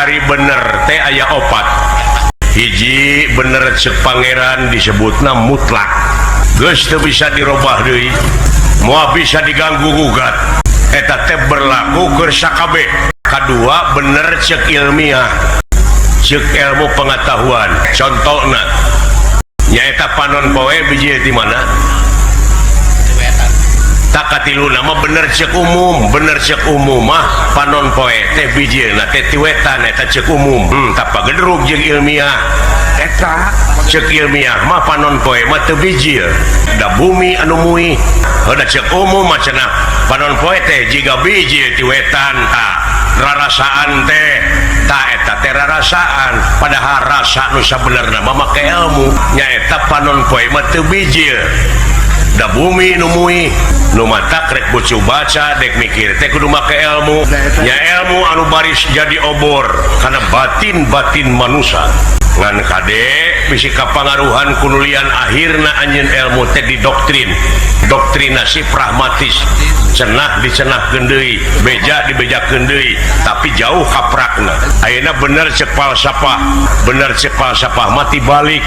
Ari bener teh aya opat. Hiji, bener cek Pangeran, disebutna mutlak, geus teu bisa dirobah deui, moal bisa diganggu gugat. Eta teh berlaku keur sakabeh. Kadua, bener cek ilmiah, cek ilmu pengetahuan. Contohna nyaeta panon poe biji di mana. Tah, katilu nama bener cek umum. Bener cek umum mah panon poe teh bijilna teh ti wetan. Eta cek umum. Tapa gedrug jeung ilmiah. Eta. Cek ilmiah mah panon poe mah teu bijil, da bumi anu muih. Heuh, cek umum mah cenah panon poe teh jiga bijil ti wetan. Tah, rarasaan teh, tah eta teh rarasaan, padahal rasa nu sabenerna mah make ilmu, nyaeta panon poe mah teu bijil, da bumi nu muih. Nu matak rek bucu baca dek mikir teh kudu make ilmu nya, ilmu anu baris jadi obor karena batin-batin manusia. Ngan kade bisi kapangaruhan kunulian, akhirna anjeun ilmu teh didoktrin, doktrinasi pragmatis, cenah dicenahkeun deui, beja dibejakeun deui, tapi jauh kaprakna. Ayeuna bener cek falsafah, bener cek falsafah mah balik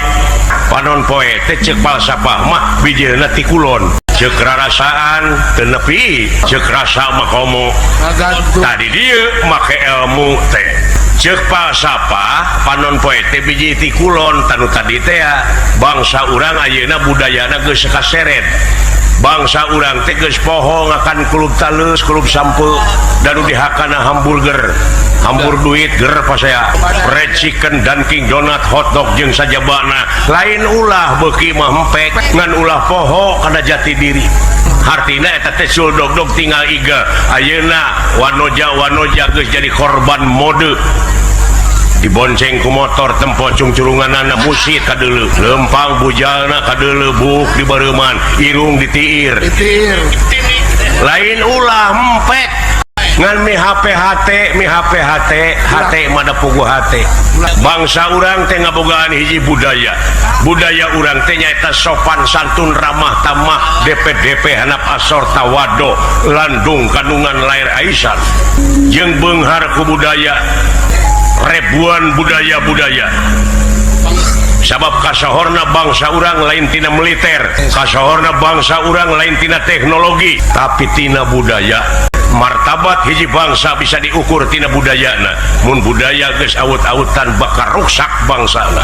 panon poe teh cek falsafah mah bijilna ti kulon. Cek rarasaan teu nepi, cek rasa mah komo. Ngagantung. Tadi dia make ilmu teh cek falsafah panon poe teh biji ti kulon. Tanu tadi teh ya, bangsa urang ayeuna budayana geus kaseret. Bangsa urang teh geus poho akan kulub talus, kulub sampe, dan dihakana hamburger, hambur duit ger pasea, red chicken, Dunkin Donut, hotdog jeung sajabana. Lain ulah beuki mah empek, ngan ulah poho kana jati diri. Hartina eta teh sul dog-dog tinggal iga. Ayeuna wanoja wanoja geus jadi korban mode, dibonceng ku motor tempo cungcurunganana, musik kadeuleu, lempang bujalna kadeuleu, buuk di bareuman, irung ditiir. Ditir. Lain ulah empek, ngan mi HP HT, mi HP HT HT mada pugu HT. Bangsa urang teh ngabogaan hiji budaya. Budaya urang teh nyaeta sopan santun, ramah tamah, DPDP, hanap asor, tawado, landung kandungan, lahir aisan, jeung beunghar ku budaya, ribuan budaya-budaya. Sabab kasohorna bangsa urang lain tina militer, kasohorna bangsa urang lain tina teknologi, tapi tina budaya. Martabat hiji bangsa bisa diukur tina budayana. Mun budaya geus awut-awutan, bakal ruksak bangsana.